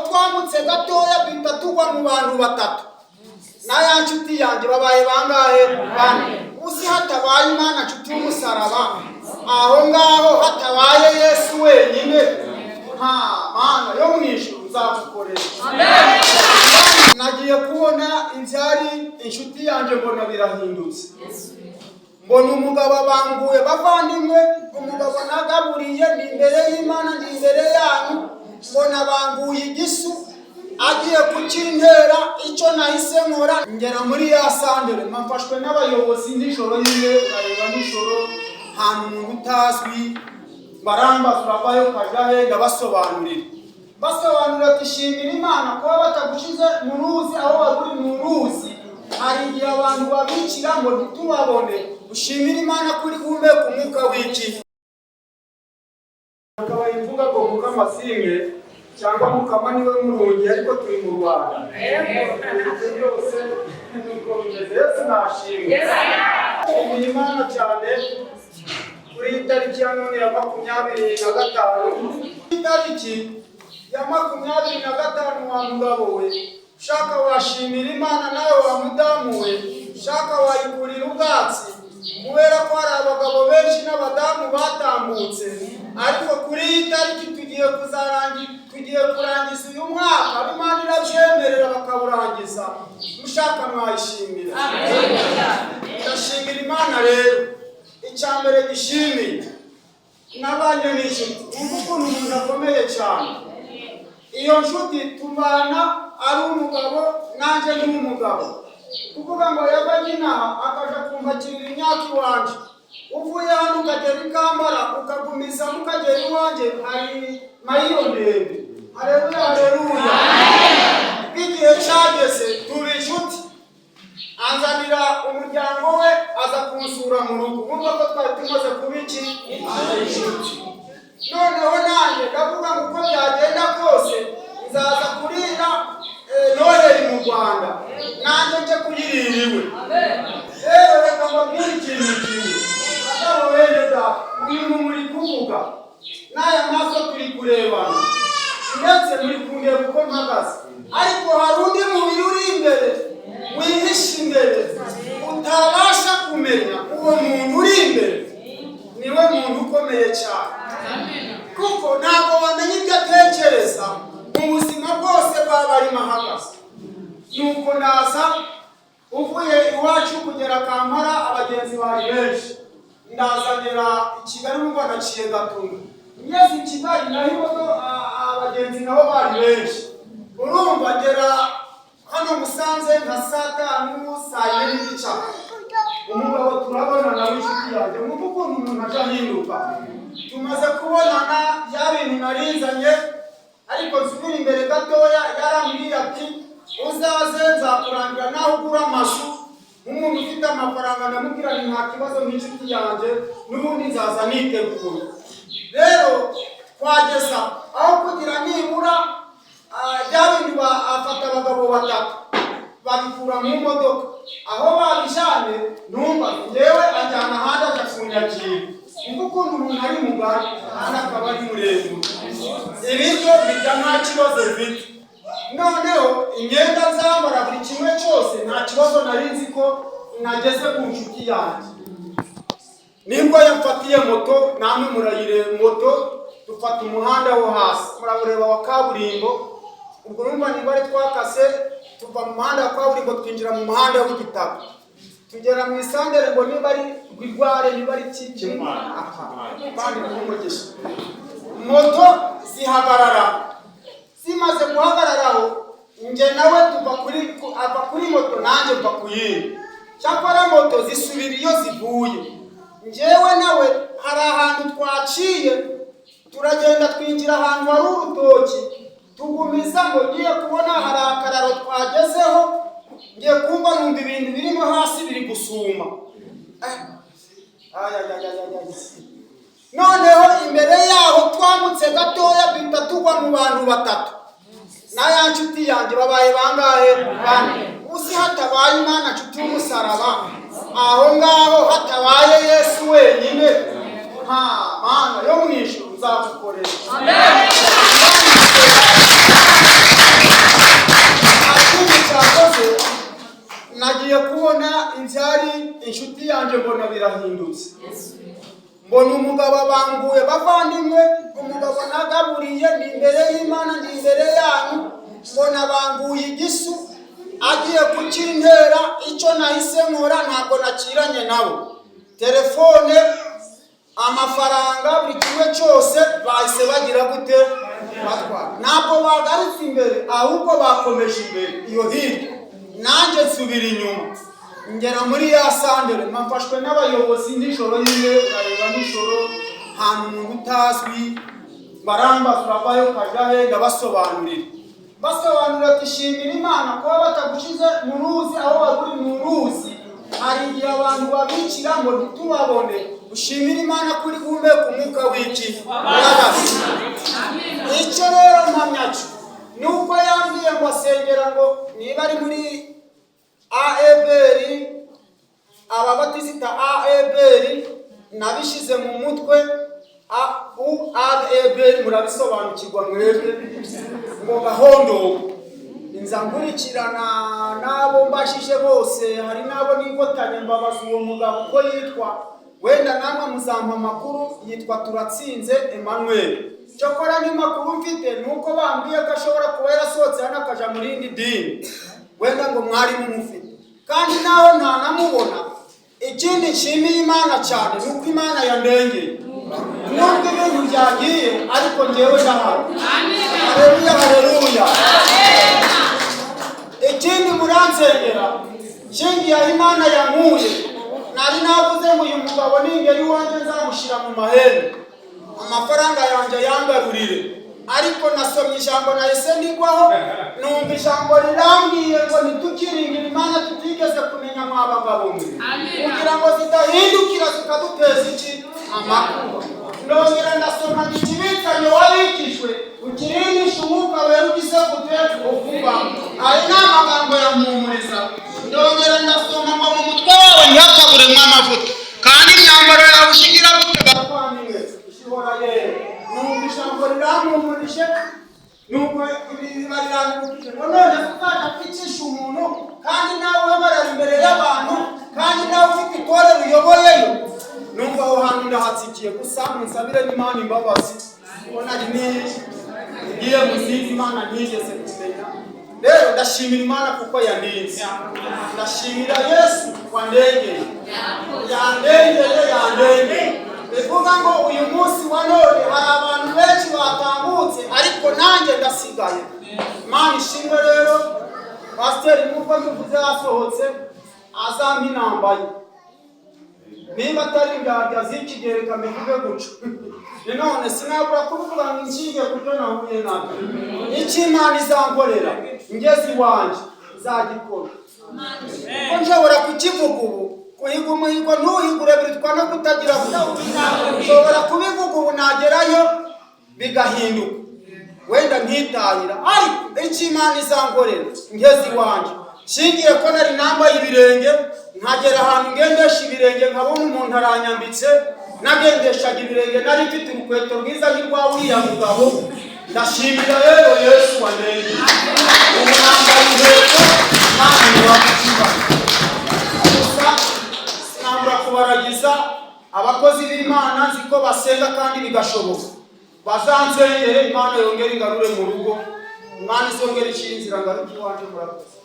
Twambutse gatoya, duhita tugwa mu bantu batatu n'aya nshuti yanjye. Babaye bangahe? Bane. Uzi hatabaye Imana, nshuti y'umusaraba, aho ngaho hatabaye Yesu wenyine, nta Mana yo mu ijuru nzagukoresha. Nagiye kubona ibyari inshuti yanjye, mbona birahindutse, mbona umugabo abanguye. Bavandimwe, umugabo nagaburiye, ni imbere y'Imana, ni imbere yanyu, mbona abanguye igisu agiye kukintera. Icyo nahise nkora, ngera muri ya sandere, mfashwe n'abayobozi nijoro nyine. Urareba nijoro, nta umuntu utazwi. Barambaza: "Uravayo ukajya he?" Ndabasobanurira, basobanurira ati: "Shimira Imana kuba batagushize mu ruzi." Aho wari uri mu ruzi, hari igihe abantu babikira ngo ntitubabone. Ushimire Imana ko uri guhumeka umwuka w'iki. Akaba imvuga ngo Mukama simwe cyangwa Mukama niwe murungi, ariko turi mu Rwanda. Ibyo byose nuko bimeze. Yesu nashimwe. Nshimiye Imana cyane kuri iyi tariki ya none ya 25. Itariki ya 25, wa mugabo we, ushaka washimira Imana, nawe wa mudamu we, ushaka wayikurira ubwatsi, kubera ko hari abagabo benshi n'abadamu batambutse, ariko kuri iyi tariki tugiye kuzarangiza, tugiye kurangiza uyu mwaka. Imana irabyemerera bakawurangiza. Mushaka mwayishimira. Ndashimira Imana rero. Icya mbere gishimiye, nabanye n'inshuti. Wumva ukuntu umuntu akomeye cyane. Iyo nshuti tubana ari umugabo, nanjye ndi umugabo. Kuvuga ngo yava inaha akaja kumpakirira imyaka iwanje, uvuye hano ukagera i Kampala, ukagumizamo ukagera iwanjye, hari mayiro ndende. Hareruya, hareruya! Igihe cyageze tuba inshuti, anzanira umuryango we, aza kunsura mu rugo. Wumva ko twari tumaze kuba iki? Inshuti. Noneho nanjye ndavuga ngo uko byagenda kose nzaza kurira Noheli mu Rwanda, nanjye nje kuyirira iwe. Rero reka mbabwire ikintu kimwe, bagabo bene data. Uyu muri kuvuga n'aya maso turi kurebana, ndetse muri kundeba uko mpagaze, ariko hari undi mubiri uri imbere, wihishe imbere, utabasha kumenya. Uwo muntu uri imbere niwe muntu ukomeye cyane, kuko ntabwo wamenya ibyo atekereza mu buzima bwose bwaba arimo ahagaze. Nuko ndaza, uvuye iwacu kugera Kampala abagenzi bari benshi. Ndaza ngera i Kigali, numva naciye Gatuna. Ngeze i Kigali naho abagenzi nabo bari benshi. Urumva ngera hano Musanze nka saa 5, saa 4 n'igice. Umugabo turabonana w'inshuti yanjye. Mwumva ukuntu umuntu aja ahinduka. Tumaze kubonana, bya bintu narinzanye, ariko nsubira imbere gatoya, yarambwiye ati: "Uzaze nzakurangira naho ugura amashu nk'umuntu ufite amafaranga." Ndamubwira nti: "Nta kibazo, nk'inshuti yanjye n'ubundi nzaza niteguye." Rero twageza aho kugira nibura bya bindi, afata abagabo batatu babikura mu modoka. Aho babijyanye numva njyewe anjyana ahandi, aja kunyakira. Umva ukuntu umuntu ari mugari kandi akaba ari muremure. Ibiryo bijya nta kibazo bifite. Noneho imyenda nzambara, buri kimwe cyose nta kibazo. Nari nzi ko nageze ku nshuti yanjye. Nibwo yamfatiye moto, namwe murayire moto, dufata umuhanda wo hasi, murawureba, wa kaburimbo. Ubwo urumva niba ari twakase, tuva mu muhanda wa kaburimbo twinjira mu muhanda w'igitaka, tugera mu isandere ngo niba ari Rwigware, niba ari kiki. Aha kandi umugisha, moto zihagarara. Zimaze guhagararaho, njye nawe tuva kuri ava kuri moto, nanjye mva ku yindi. Cyakora moto zisubira iyo zivuye. Njyewe nawe hari ahantu twaciye, turagenda twinjira ahantu hari urutoki, tugumizamo. Ngiye kubona hari akararo twagezeho, ngiye kumva numva ibintu birimo hasi biri gusuma. Ay, ay, ay, ay, ay, ay. Noneho imbere yaho twambutse gatoya, duhita tugwa mu bantu batatu n'aya nshuti yanjye. Babaye bangahe? Bane. Uzi hatabaye Imana, nshuti y'umusaraba, aho ngaho hatabaye Yesu wenyine, nta Mana yo mu ijuru nzagukoresha. birahindutse, mbona umugabo abanguye. Bavandimwe, umugabo nagaburiye, ni imbere y'Imana, ni imbere yanyu, mbona abanguye igisu agiye kukintera. Icyo nahise nkora, ntabwo nakiranye nabo, telefone, amafaranga, buri kimwe cyose bahise bagira gute? Batwara. Ntabwo bagarutse imbere, ahubwo bakomeje imbere iyo hirya, nanjye nsubira inyuma, ngera muri ya sandere, mfashwe n'abayobozi nijoro nyine. Urareba nijoro ahantu umuntu utazwi, barambaza: "Uravayo ukajya he?" Ndabasobanurira, basobanurira ati: "Shimira Imana kuba batagushyize mu ruzi." Aho wari uri mu ruzi, hari igihe abantu babikira ngo ntitubabone. Ushimira Imana ko uri guhumeka umwuka w'iki? W'abasi. Icyo rero mpamya cyo ni uko yambwiye ngo asengera, ngo niba ari muri AEBR, ababatisita AEBR, nabishyize mu mutwe A U AEBR, murabisobanukirwa mwebwe, ngo gahondogo. Nza nkurikirana n'abo mbashije bose, hari n'abo nigotanye, mbabaza uwo mugabo uko yitwa, wenda namwe muzampa amakuru. Yitwa Turatsinze Emmanuel. Cyokora ni makuru mfite ni uko bambwiye ko ashobora kuba yarasohotse hano akaja mu rindi dini, wenda ngo mwari mumufite, kandi naho ntanamubona. Ikindi nshimiye Imana cyane ni uko Imana yandengeye, nubwo ibintu byagiye, ariko ngewe ndahari. Haleluya, haleluya! Ikindi muransengera, nshingiye aho Imana yankuye, nari navuze ngo uyu mugabo ningera iwanjye nzamushyira mu mahembe, amafaranga yanjye yangarurire. Ariko nasomye ijambo, nahise nigwaho, numva ijambo rirambwiye ngo ntitukiringire Imana tutigeze kumenya, mwa bagabo mwe, kugira ngo zidahindukira zikaduteza iki? Amakuba. Ndongera ndasoma ngo ikibitsanyo wabikijwe ukirindisha umwuka wera ugize gute? Uvuba. Ayo ni amagambo yampumuriza. Ndongera ndasoma ngo mu mutwe wawe ntihakaburemo amavuta, kandi imyambaro yawe ushigira gute? Bavandimwe, ishobora yera. Numva ijambo rirampumurije, nuko ibi barirangurukije ngo none uzajya kwicisha umuntu, kandi nawe uhagarara imbere y'abantu, kandi nawe ufite itorero uyoboyeyo. Numva aho hantu ndahatsikiye. Gusa munsabire n'Imana imbabazi kuko nari ngiye mu zindi Imana ntigeze kumenya. Rero ndashimira Imana kuko yandinze, ndashimira Yesu wandengeye, yandengeye, yandengeye. Bivuga ngo uyu munsi wa none hari abantu benshi batambutse, ariko nanjye ndasigaye. Imana ishimwe. Rero pasiteri, nk'uko mbivuze, yasohotse azampa inamba ye, niba atari indyarya z'iki gihe, reka mbivuge gutyo. Ni none sinabura kubivuga ngo inshinge ku byo nahuye nabyo. Icyo Imana izankorera ngeze iwanjye nzagikora, kuko nshobora kukivuga ubu. Kuhiga umuhigo ntuhigure birutwa no kutagira gusa. Nshobora kubivuga ubu, nagerayo bigahinduka, wenda nkitahira. Ariko icyo Imana izankorera ngeze iwanjye, nshingiye ko nari nambaye ibirenge, nkagera ahantu ngendesha ibirenge, nkabona umuntu aranyambitse, nagendeshaga ibirenge, nari mfite urukweto rwiza nk'irwa uriya mugabo. Ndashimira rero Yesu wandengeye, ubu nambaye inkweto kandi ntiwakukibaza. Gusa sinabura kubaragiza abakozi b'Imana, nzi ko basenga kandi bigashoboka, bazansengere Imana yongere ingarure mu rugo, Imana izongere ishyira inzira ngaruke iwacu. Murakoze.